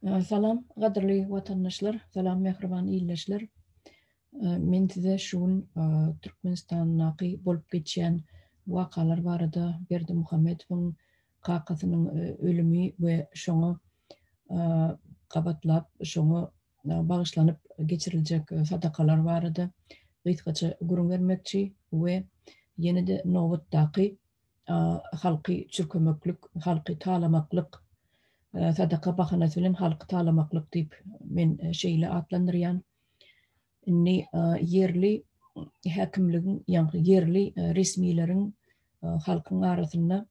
Salam gadyrly watandaşlar, salam mähriban ildeşler. Men size şu gün Türkmenistandaky bolup geçýän wakalar barada Berdimuhamedowyň kakasynyň ölümi we şoňa gabatlap, şoňa bagyşlanyp geçiriljek sadakalar barada gysgaça gürrüň bermekçi we ýene-de nobatdaky halky çürkemeklik, halky talamaklyk, sadaka bahanasy bilen halky talamaklyk diýip men şeýle atlandyrýan. Indi ýerli häkimligiň, ýagny ýerli resmileriň halkyň arasynda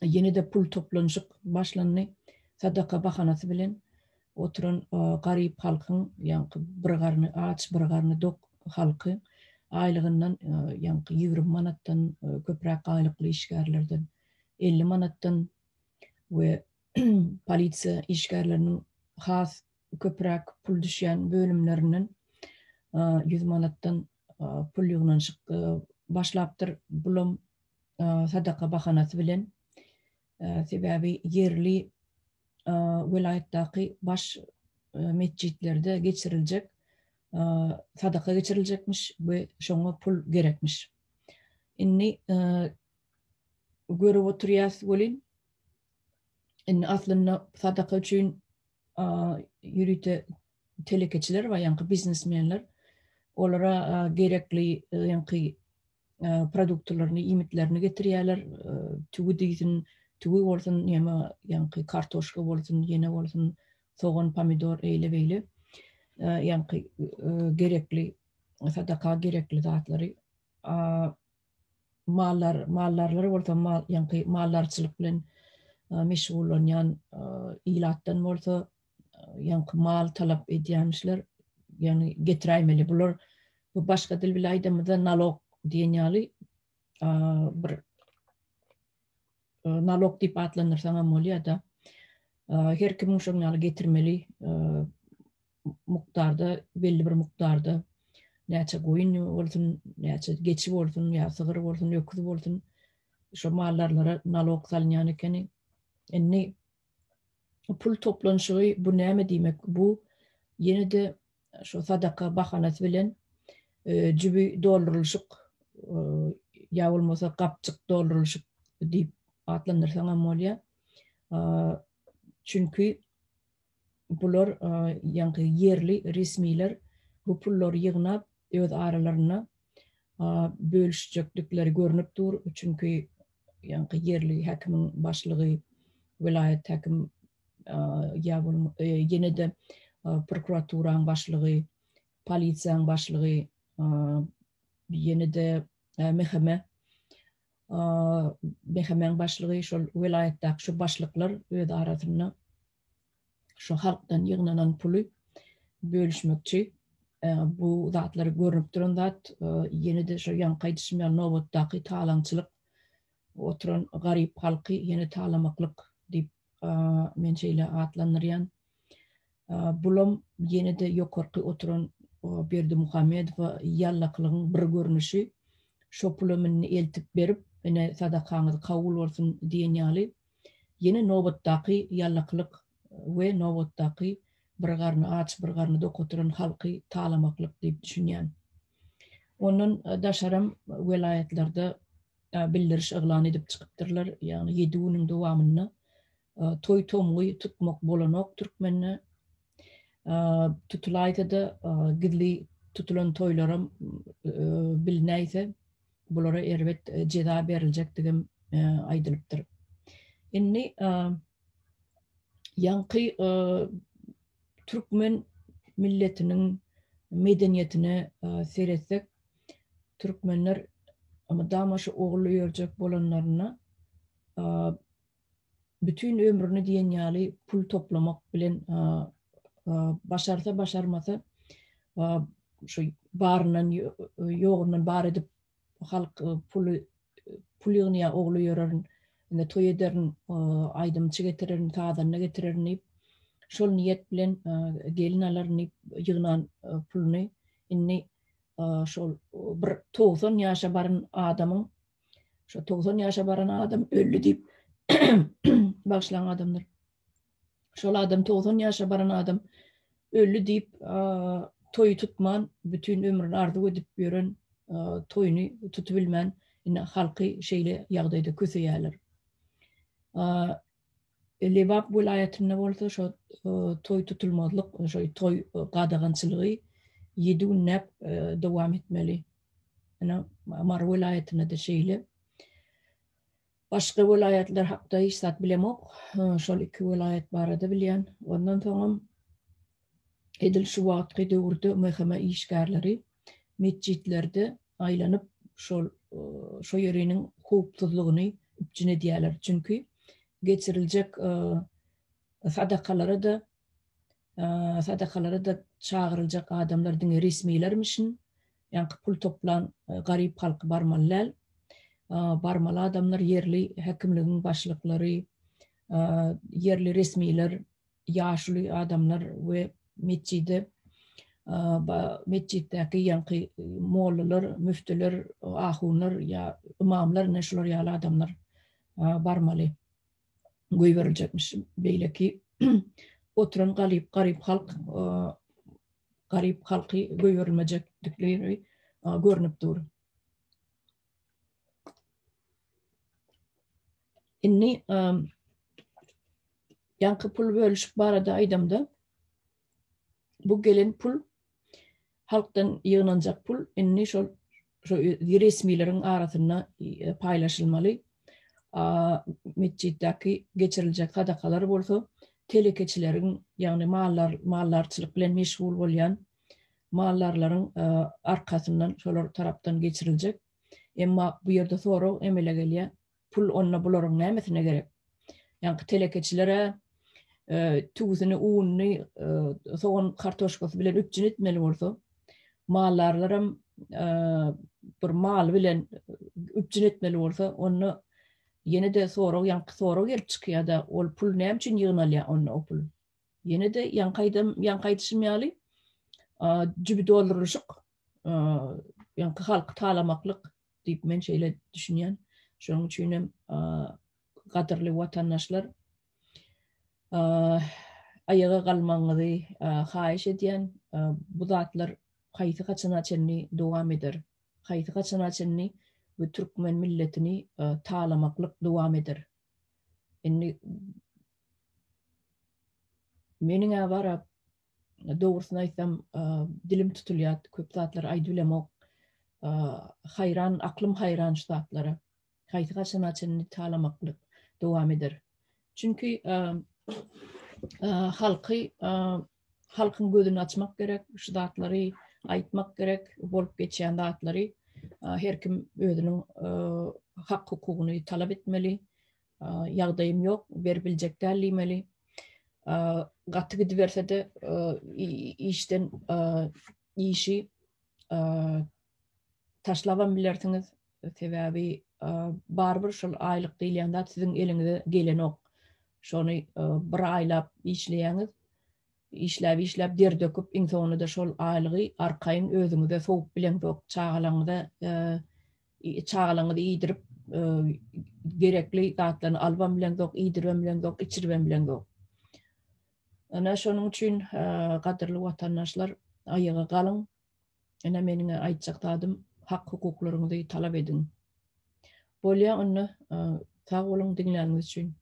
ýene-de pul toplanyşyk başlandy. Sadaka bahanasy bilen oturan garyp halkyň, ýaňky bir garny aç, bir garny dok halky aýlygyndan ýaňky 20 manatdan köpräk aýlykly işgärlerden 50 manatdan we polisiýa işgärleriniň has köpräk pul düşýän bölümlerinden 100 manatdan pul ýygnanyşyk başlapdyr. Bulam sadaka bahanasy bilen. Sebäbi ýerli welaýatdaky baş metjitlerde geçiriljek sadaka geçiriljekmiş we şoňa pul gerekmiş. Indi görüp oturýas welin, indi aslynda sadaka üçin ýörite telekeçiler bar, ýaňky biznesmenler. Olara gerekli ýaňky produktlaryny, iýmitlerini getirýärler. Tüwi diýsin, tüwi bolsun, ýa ýaňky kartoşka bolsun, ýene bolsun, sogan, pomidor, eýle-beýle. Ýaňky gerekli, sadaka gerekli zatlary. Mallar, maldarlar bolsa, mal, ýaňky maldarçylyk bilen meşgullanýan ilatdan bolsa, ýaňky mal talap edýänmişler, ýagny getiräýmeli. Bular bu başga dil bile aýdamyzda nalog diýen ýaly bir nalog diýip atlandyrsaň hem bolýar-da. Her kimiň şoň ýaly getirmeli mukdarda, belli bir mukdarda näçe goýun bolsun, näçe geçi bolsun, ýa sygyr bolsun, öküz bolsun, şo mallarlara nalog salynýan ekeni. Indi Pul toplanyşygy bu näme diýmek? Bu ýene-de şo sadaka bahanasy bilen jübi doldurylyşyk ýa bolmasa gapjyk doldurylyşyk diýip atlandyrsaň hem bolýar. Çünki bular ýaňky ýerli resmiler bu pullary ýygnap öz aralarynda bölüşjekdikleri görnüp dur. Çünki ýaňky ýerli häkimiň başlygy, welaýat häkim ýa ýene-de prokuraturaň başlygy, polisiýaň başlygy, ýene-de MHM MHM-iň başlygy şol welaýatdaky şu başlyklar öz arasynda şu halkdan ýygnanan puly bölüşmekçi. Bu zatlar görnüp duran zat. Ýene-de şo ýaňky aýdyşym ýaly nobatdaky talaňçylyk oturan garyp halky ýene talamaklyk diýip men şeýle atlandyrýan. Bulam ýene-de ýokarky oturan Berdimuhamedowa ýallakylygyň bir görnüşi. Şo pulam indi eltip berip, ine sadakaňyz kabul bolsun diýen ýaly Ýene nobatdaky ýallakylyk we nobatdaky bir garny aç, bir garny dok oturan halky talamaklyk diýip düşünýän. Ondan daşaram welaýatlarda bildiriş yglan edip çykypdyrlar, ýagny ýedi günüň dowamynda toý-tomgy tutmak bolanok türkmende. Tutulaýsa-da gizli tutulan toýlaram bilinäýse, bulara erbet jeza beriljekdigem aýdylypdyr. Indi ýaňky türkmen milletiniň medeniýetine seretsek, türkmenler mydama şu ogul öýerjek bolanlarynda bütin ömrüni diýen ýaly pul toplamak bilen başarsa başarmasa şu baryndan ýogundan bar edip halk puly pul ýygnaýar ogly ýörerin indi toý ederin aýdymçy getirerin sazanda getirerin diýip şol niýet bilen gelin alaryn diýip ýygnan puluny indi şol bir 90 ýaşa baran adamyň Şo 90 ýaşa baran adam öldi diýip bagyşlaň adamlar. Şol adam 90 ýaşa baran adam öldi diýip toýy tutman, bütin ömrüni arzuw edip ýören toýuny tutubilmän, indi halky şeýle ýagdaýda köseýärler. Lebap welaýatynda bolsa şo toý tutulmazlyk, şo toý gadagançylygy 7 günläp dowam etmeli. Ine Mary welaýatynda-da şeýle. Başga welaýatlar hakda hiç zat bilemok. Şol iki welaýat barada bilýän. Ondan soňam edil şu wagtky döwürde MHM işgärleri metjitlerde aýlanyp şol şo ýeriniň howpsuzlygyny üpjün edýärler. Çünki geçiriljek sadakalara-da sadakalara-da çagyryljak adamlar diňe resmilermişin. Ýaňky pul toplan garyp halky barmaly däl. Barmaly adamlar ýerli häkimligiň başlyklary, ýerli resmiler, ýaşuly adamlar we metjide metjitdäki ýaňky mollalar, müftüler, ahunlar ýa ymamlar ine şular ýaly adamlar barmaly. Goýberiljekmiş. Beýleki oturan galyp garyp halk garyp halky goýberilmejekdikleri görnüp dur. Indi ýaňky pul bölüşik barada aýdamda, bu gelen pul halkdan ýygnanjak pul indi şol şo resmileriň arasynda e, paýlaşylmaly. Metjitdäki geçiriljek sadakalar bolsa telekeçileriň, ýagny mallar maldarçylyk bilen meşgul bolýan maldarlaryň e, arkasyndan şolar tarapdan geçiriljek. Emma bu ýerde sorag emele gelýär. Pul onda bularyň nämesine gerek? Ýaňky telekeçilere e, tüwüsini, ununy, e, sogan kartoşkasy bilen üpjün etmeli bolsa, maldarlaram e, bir mal bilen üpjün etmeli bolsa, onda ýene-de sorag, ýaňky sorag gelip çykýar-da, ol pul näme üçin ýygnalýar onda o pul? Ýene-de ýaňky aýdam, ýaňky aýdyşym ýaly, jübi doldurylyşyk, ýaňky halky talamaklyk diýip men şeýle düşünýän. Şonuň üçin hem gadyrly watandaşlar aýaga galmagyňyzy haýyş edýän. Bu zatlar haýsy haçana çenli dowam eder? Haýsy haçana çenli bu türkmen milletini talamaklyk dowam eder? Indi meniň-ä bara Dogrusyny aýtsam, dilim tutulýar, köp zatlary aýdyp bilemok. Haýran, aklym haýran şu zatlara. Haýsy haçana çenli talamaklyk dowam eder. Çünki halky halkyň gözüni açmak gerek, şu zatlary aýtmak gerek, bolup geçýän zatlary her kim özüniň hak hukugyny talap etmeli. Ýagdaýym ýok, berip biljek däl diýmeli. Gaty gidiberse-de işden işi taşlabam bilersiňiz. Sebäbi barybir şol aýlyk diýilýän zat siziň eliňize gelenok. Şony bir aýlap işleýäňiz. Işläp işläp der döküp iň soňunda-da şol aýlygy arkaýyn özüňize sowup bileňzok. Çagalaňyza çagalaňyzy iýdirip gerekli zatlaryny alybam bileňzok, iýdiribem bileňzok, içiribem bileňzok. Ine şonuň üçin gadyrly watandaşlar aýaga galyň. Ine meniň aýtjak zadym hak hukuklaryňyzy talap ediň. Bolýa onda sag boluň diňläniňiz üçin.